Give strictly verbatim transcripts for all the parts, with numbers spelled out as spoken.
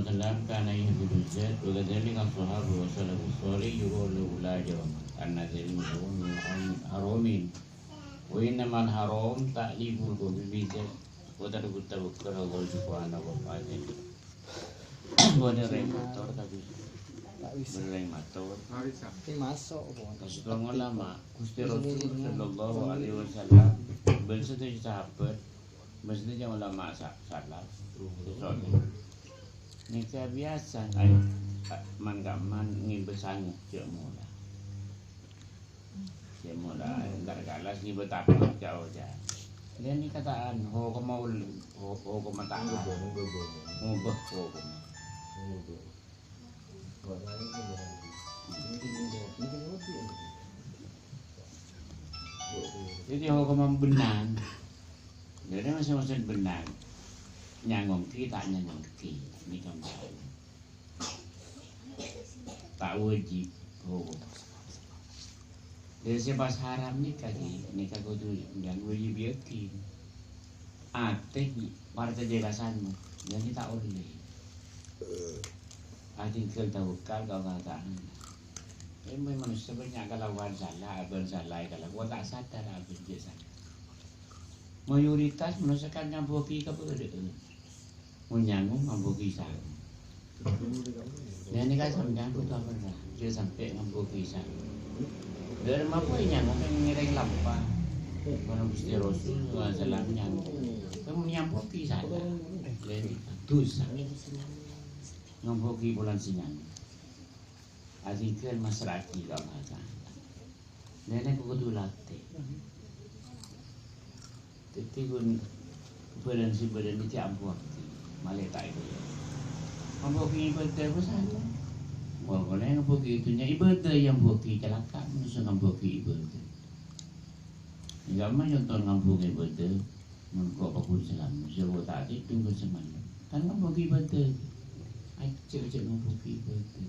Wasallam kana yuhibbu zat, wa kadzalika ashabu wa salafus shalih yuqalu la jawama. Karena dari minhum haromin. Wa innamal haram ta'libul qulbi bizat. Wa tarkut tawakkul ala Allah subhanahu wa ta'ala. Bukan ada yang motor tadi. Tak bisa. Ada yang motor. Ini masuk, bukan. Kasih tahu ulama. Gusti Rasul sallallahu alaihi wasallam. Beliau satu sahabat. Maksudnya ulama sa-, salaf. Soalnya. Nèka biyasa, ayo, man ka man ngibâ sangu, cè' mola. Cè' mola, entar kalas ngibâ tapè, cè' oja. Lha nèka ta' anu, hokomma ul-, ho-, hokomma ta' ngubah, ngubah, ngubah, hokomma. Jadi, hokomma bennang. Jadi, maksud-maksud bennang. Nyangongki, ta' nyangongki. Nèka ta' wajib. Oh. Jadi, sè pas haram nèka, Ji. Nèka kodhu nyang wajib yakin. Atè, parcajâ ka sangu. Jadi, ta' ollè. Atèngghâl tawakal ka Allah Ta'ala. Emang manossa bânnya' kalakowan sala, abân sala kalakowan ta' sadar abân jâ' sala. Mayoritas manossa kan ngambuwâghi kabâdâ'ân. Mon nyango ngambuwâghi sala. Nèka sampèyan kodhu aberrâ, jâ' sampè' ngambuwâghi sala. Dâri mapa nyango kan ngèrèng lampa. Karana Gusti Rasul sallallahu alaihi wasallam nyango. Kan ngambuwâghi sala. Lha nèka dhusa. Ngambuwâghi polana sè nyango. Adhingghâl massra'aghi ka Allah Ta'ala. Nèka kodhu latè. Dhâddhi, ghun bhâdhân sè bâdâ nèka ambuwâghi, malè ta' èkèya. Ambuwâghi ibâdâ, bâ sala. Wah, polè ngambuwâghi dhunnya ibâdâ, ya ambuwâghi calaka', manossa ngambuwâghi ibâdâ. Enggak mah nyonton ngambuwâghi ibâdâ, mengko' paggun salam, sè ta' tèdung ghun samalem. Kan ngambuwâghi ibâdâ. Ajjhâ', ajjhâ' ngambuwâghi ibâdâ.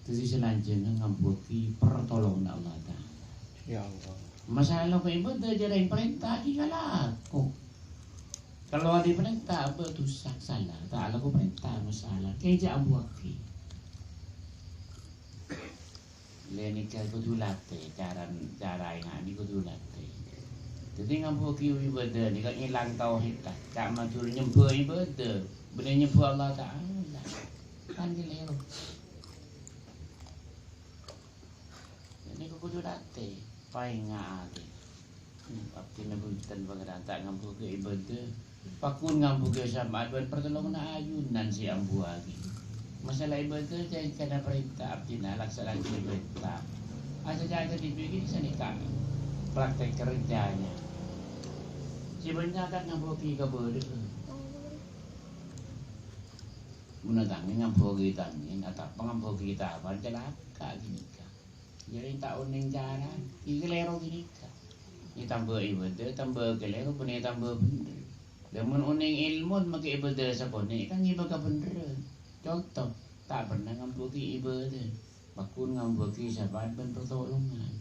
Dhâddhi, salanjhângnga ngambuwâghi pertolonganna Allah Ta'ala. Ya Allah. Masalah kok ibâdâ jârèya parènta ghi' kalako. Kalowar dâri parènta abâ' dhusa, sala. Ta' alako parènta, masalah. Kèng jâ' ambuwâghi. Lè nèka kodhu latè, caran-, cara ènga' nèka kodhu latè. Dhâddhi ngambuwâghi ibâdâ nèka ngèlang tauhid, ta'. Ca'na mator nyembâ ibâdâ, bânnè nyembâ Allah Ta'ala. Kan kalèro. Nèka kodhu latè, paènga'aghi. Abdhina bhunten, Pangèran, ta' ngambuwâghi ibâdâ. Paggun ngambuwâghi syafaat bân partolonganna ajunan sè ambuwâghi. Masalah ibâdâ, jârèya kana parènta abdhina, laksana'aghi parènta. Aja-aja dipikir sanèka praktek kerjanya. Sè bânnya' kan ngambuwâghi kabâdâ'ân. Mon atangèn ngambuwâghi tangèn, atapa ngambuwâghi tapan, calaka' ghânèka. Jârèya ta' onèng cara, kalèro ghânèka. Ètambâ ibâdâ, tambâ kalèro, bânnè ètambâ bhendher. Lah mon onèng èlmo makè ibâdâ sakonè', kan ngibâ kabhendherrân. Conto, ta' pernah ngambuwâghi ibâdâ, paggun ngambuwâghi syafaat bân partolongan.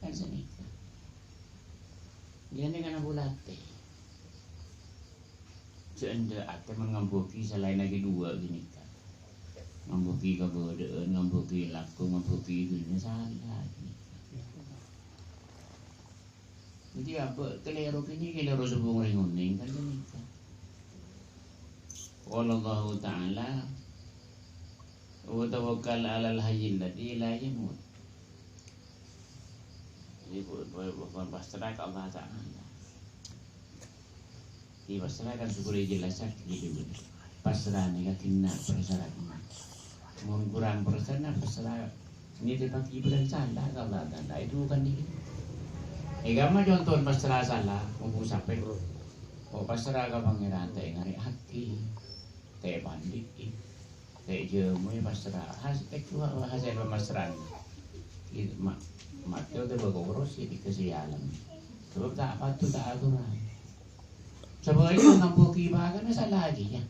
Kan sanèka. Iyâ, nèka kana bulâ atè. Jâ' endâ' atè mon ngambuwâghi salaèn ghi' duwâ' ghânèka. Ngambuwâghi kabâdâ'ân, ngambuwâghi lako, ngambuwâghi dhunnya, sala ghânèka. Dhâddhi abâ' kalèro kènè', kalèro sobung rèng onèng kan ghânèka. Qala Allahu Ta'ala, "Wa tawakkal 'alal hayyil ladzi la yamut." Jadi, bu-, bu-, bu-, pasrah ka Allah Ta'ala. Di pasrah kan syukur jelas sakit gitu, Bu. Pasrah nèka kènè' persyaratna. Mon kurang persyaratna, pasrah nitèpaghi bhâdhân sala ka Allah Ta'ala. Itu kan nèka. Èghâ mah conto pasrah sala, mumpung sampè'. Oh, pasrah ka Pangèran, ta' ngarè'aghi, ta' pandi'i. Rèk jhâmoy pasra, has-, èko hasèl pamasra'an. Ki-, ma-, matè otabâ kobros, ya, dikasih alam. Sebab ta' patut, ta' aturan. Sebab itu ngambuwâghi bhâkal, sala ghiyâ.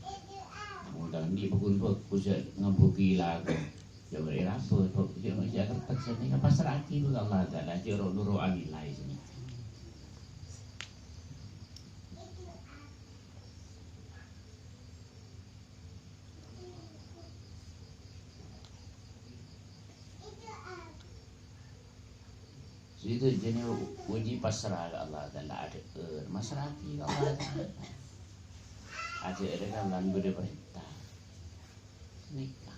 Mon ta' andi' paggun bhâghus, ya, ngambuwâghi lako. Ya, bârâ' rapet, kok, ya, ya, kertas, ini, pasra'aghi ka Allah Ta'ala, jhâ' ro'-, noro' anilai, sini. Itu jenis uji pasrah ka Allah Ta'ala, adhâ'âr, masra'aghi ka Allah Ta'ala. Adhâ'âr kan lan bâdâ parènta. Nèka.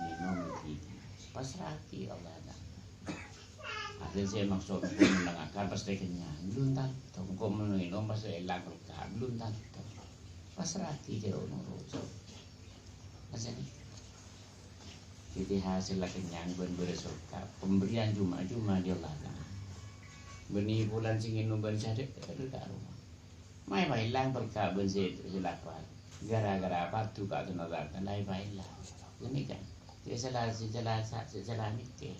Ngènom iki. Pasra'aghi ka Allah Ta'ala. Adhâ'âr sè maksod menengakan pastè kennyang. Belum tentu. Engko' menènom pastè èlang berkah. Belum tentu. Pasra'aghi jâ' noro'. Maksudnya, Jadi hasèlla kennyang bân bârâs sorghâ, pemberian cuma-cuma dâri Allah Ta'ala. Bânnè bulân sè ngènom bân sadhâjâ, aduh, ta' roma. Mayu paèlang berkah bân sè, sè lapar. Gara-gara padu ka' tun Allah Ta'ala, mayu paèlang. Ghânèka, sè sala, sè sala, sè sala mèkkèr.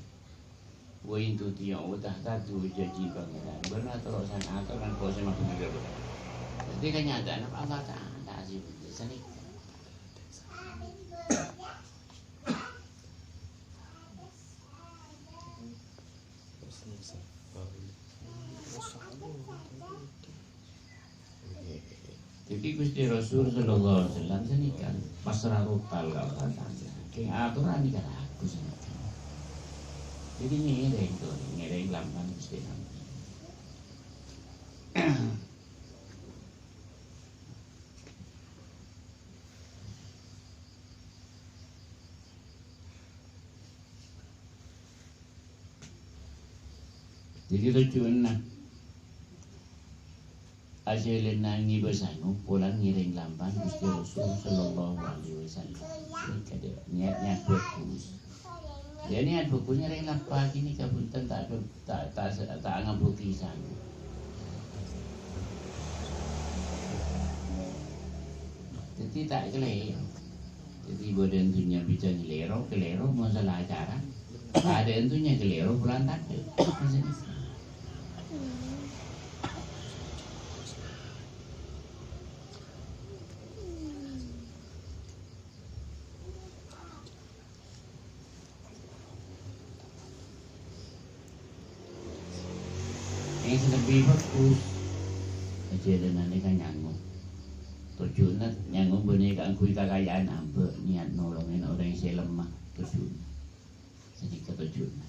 Wa in tuti'uhu tahtadu, jhânjhi Pangèran. Bân atoro' san atoran kosè mabudi. Dhâddhi, kanyata'anna Allah Ta'ala sè budi, sanèka. Jadi Gusti Rasul sallallahu alaihi wasallam sanèka pasrah total ka Allah Ta'ala. Kèng atoran nèka laku sanèka. Jadi ngèrèng to, ngèrèng lamban Gusti Allah. Jadi, tojjhuwânna ajhâlâna ngibâ sangu polana ngèrèng lamban Gusti Rasul sallallahu alaihi wasallam. Nèka dâ', niat-niat bhâghus. Yâ, niat bhâghus ngèrèng lamban ghânèka bhunten ta', ta', ta', ta' ngambhughi sangu. Dhâddhi ta' kalèro. Dhâddhi bâdâ dhunnya bisa kalèro, kalèro mon sala acara. Bâdâ dhunnya kalèro polana tadâ'. Sè lebbi bhâghus, ajhâlâna nèka nyango. Tojjhuwânna nyango bânnè kaangghuy kakaja'an, ambâ' niat nolongè orèng sè lemma, tojjhuwânna. Sanèka tojjhuwânna.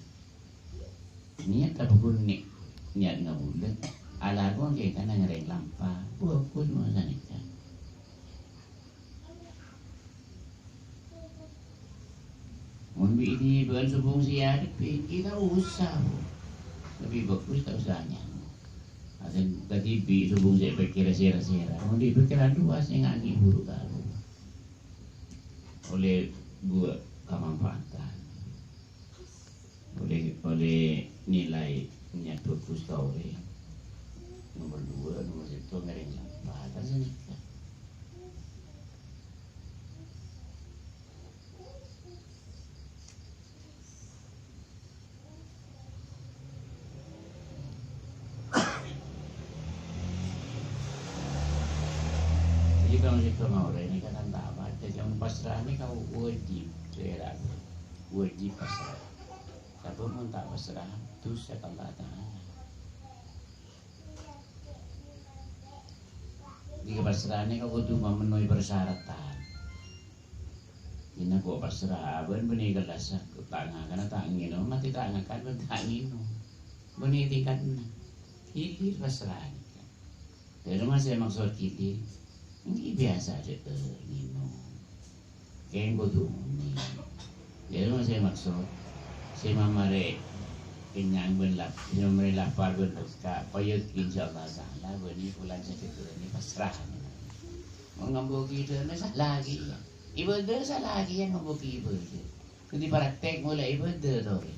Niat apa ghun ni-, niat ngabulâ? Alako kèng kana ngèrèng lampa. Bhâghus mon sanèka. Mon bi' dhibi' bân sobung sè èadhebbhi, ghi' ta' osa, Bu. Lebbi bhâghus ta' osa nyango. Asèn kadhibi' sobung sè èpèkkèrè sèra-sèra. Mon dhi' pèkkèran duwâ' sè ngangghâ buru karo. Ollè duwâ' kamanfaatan. Ollè, ollè nilai nyabâ Ghustè orèng. Nomer duwâ', nomer sèttong ngèrèng lampa. Kan sanèka. Jadi, kalau kita mau ini kan tak apa, jadi yang pasrah ini kau wajib, saya ragu. Wajib pasrah. Tapi mun ta' pasrah, dusa ka Allah Ta'ala. Jadi, pasrah ini kau kudu memenuhi persyaratan. Inna kok pasrah, bân bânnè kellas ta' ngakan, ta' ngènom, matè ta' ngakan, bân ta' ngènom. Bânnè tingkat enna'. Ghili pasrah nèka. Dâri ma sè maksod ghili? Èngghi biyasa dhâ'âr ngènom. Kèng kodhu mènè. Dâri ma sè maksod? Sè mamarè kennyang bân lap-, sè mamarè lapar bân bukka', pajhât insyaallah ta'ala bânnè bulân sè dhâ'âr nèka pasrah. Mon ngambhughi dhâ'âr sala ghi' iyâ. Ibâdâ sala ghi' iyâ ngambhughi ibâdâ. Dhâddhi praktek molaè ibâdâ, torè.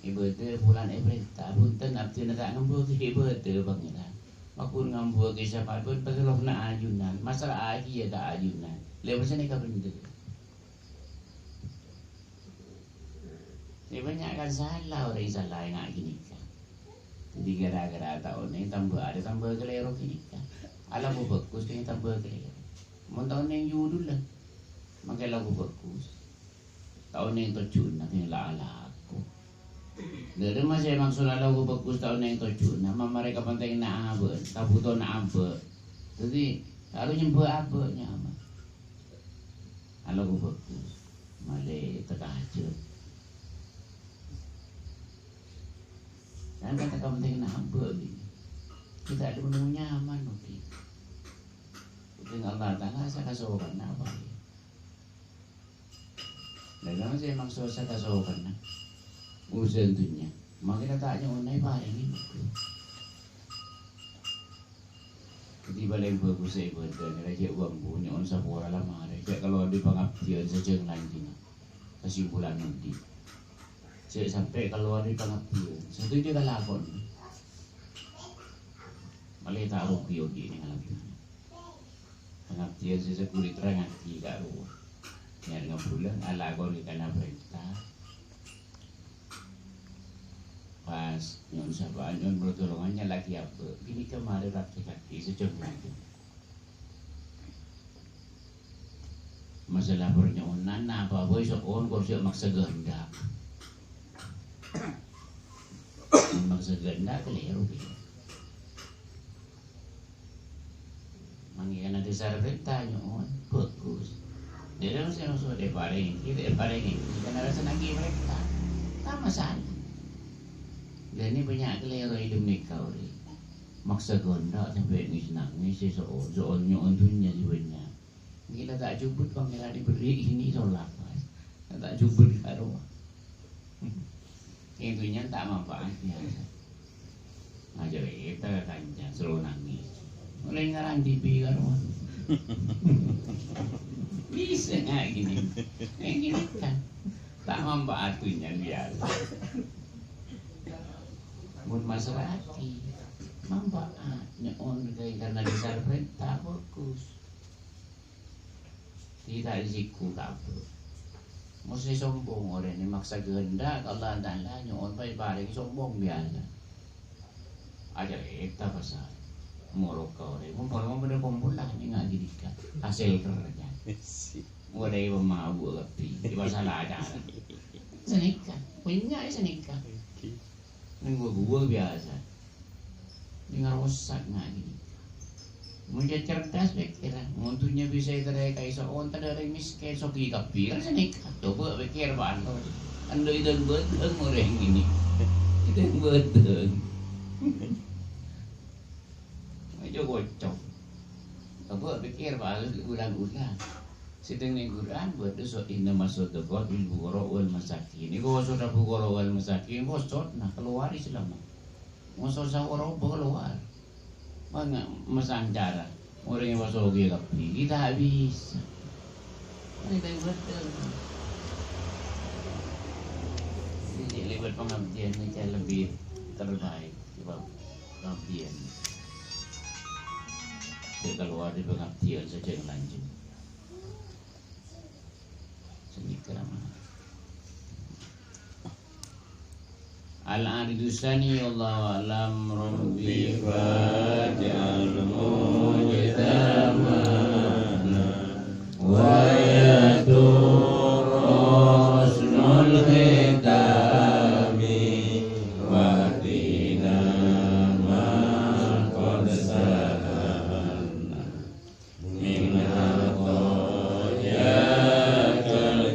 Ibâdâ bulân èparènta, bhunten abdhina ta' ngambhughi ibâdâ, Pangèran. Mapon ngambhughi sapa'èpon patello' na' ajunan, masra'aghi iyâ ta' ajunan. Lèbât sanèka bhender. Sè bânnya' kan sala orèng sala ènga' ghânèka. Dhâddhi ghârâ-ghârâ ta' onèng tamba arè tamba kalèro ghânèka. Alako bhâghus kèng tamba kalèro. Mon ta' onèng judul la. Mangkè alako bhâghus. Ta' onèng tojjhuna kèng la alako. Dâri ma sè maksod alako bhâghus ta' onèng tojjhuna, mamarè kapentènganna abâ', kabhutowanna abâ'. Dhâddhi, karo nyembhâ abâ' nyama. Alako bhâghus. Malè teka hajhât. Kan ta' kapentingan abâ' ghi. Kita ada nyaman, oke. Penting Allah Ta'ala sè kasokanna apa, ya? Lah, kan sè maksod sè kasokanna urusan dunya. Mangkèn ta' nyo'on aè parèngè, oke. Dhâddhi palèng bhâghus è ibâdâ, nèka jhâ' bâmbu nyo'on sapora la marè, jhâ' kalowar dâri pangabdiyân sajâng lanjhângnga. Kasimpulan nodi? Jhâ' sampè' kalowar dâri pangabdiyân, sadhâjâ kalakon. Malè ta' rugi ogi' nèng alam dhunnya. Pangabdiyân sè saghuli terrangaghi ka rowa. Nèr ngabulâ alakon kana parènta. Pas nyo'on sapa'an, nyo'on pertolongan, nyala'aghi abâ'. Ghânèka marè praktekkaghi sajâng lanjhâng. Masalah parnyo'onan, napa bhâi so'on kor sè maksa ghendhâk. Maksa ghendhâk kalèro, ghi. Mangkèn dhâsar parènta nyo'on, bhâghus. Dhâddhi, sè maksod èparèngè, kita èparèngè, karena rasa nanggi parènta. Ta' masalah. Dhâddhi bânnya' kalèro è dâlem nèka orèng. Maksa ghendhâk sampè' ngis-nangis, sè so'on, so'on nyo'on dhunnya sè bânnya'. Gila ta' jhubut Pangèran èberri' ini sholat, Mas. Ta' jhubut karo. Intinya ta' manfaat, ya. Aja rèta ka kanca, soro nangis. Mulai ngarang T V karo. Bisa nggak gini? Kayak gini kan. Ta' manfaat dunya biasa. Mun maserati, manfaat. Nyo'on kaè karena dhâsar parènta, bhâghus. Dhâddhi ta' èsiku kabur. Mosè sombong orèng nè maksa ghendhâk ka Allah Ta'ala, nyo'on paè parèng, sombong biasa. Aja rèta pasal. Moro ka orèng, kumpul-kumpul, kumpul lah, nèng ngaji dika. Hasil kerja. Orèng pemabu kabbhi. Di masalah acara. Sanèka. Bânnya' sanèka. Neng gua-gua biasa. Ini ngerusak nggak gini. Mun cerdas pikiran, mun dunya bisa itu dari kaiso, onta dari miskin, sogi kabbhi, kan sanèka. Coba pikir, Pak Anto. Ando idang bedeng orang ini. Idang bedeng. Aja kocok. Coba pikir, Pak, ulang-ulang. Sèttong neng Quran, bâdâ so-, "Innama shadaqat lil fuqara wal masakin." Nèko maksodda fuqara wal masakin, maksodna keluar Islam. Maksod sahur apa keluar? Manga-, masancara. Orèng sè soghi kabbhi, kita nggak bisa. Ini yang betul. Ini lewat pengabdian ini saya lebih terbaik. Sebab pengabdian. Saya keluar di pengabdian saja yang lanjut. Semikian. Al-Aridu Sani, wallahu a'lam. Rabbi faj'al mujtama'ana wa yatur husnul khitami wa qina ma qad sa'alna. Min atayakal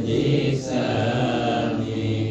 jisami.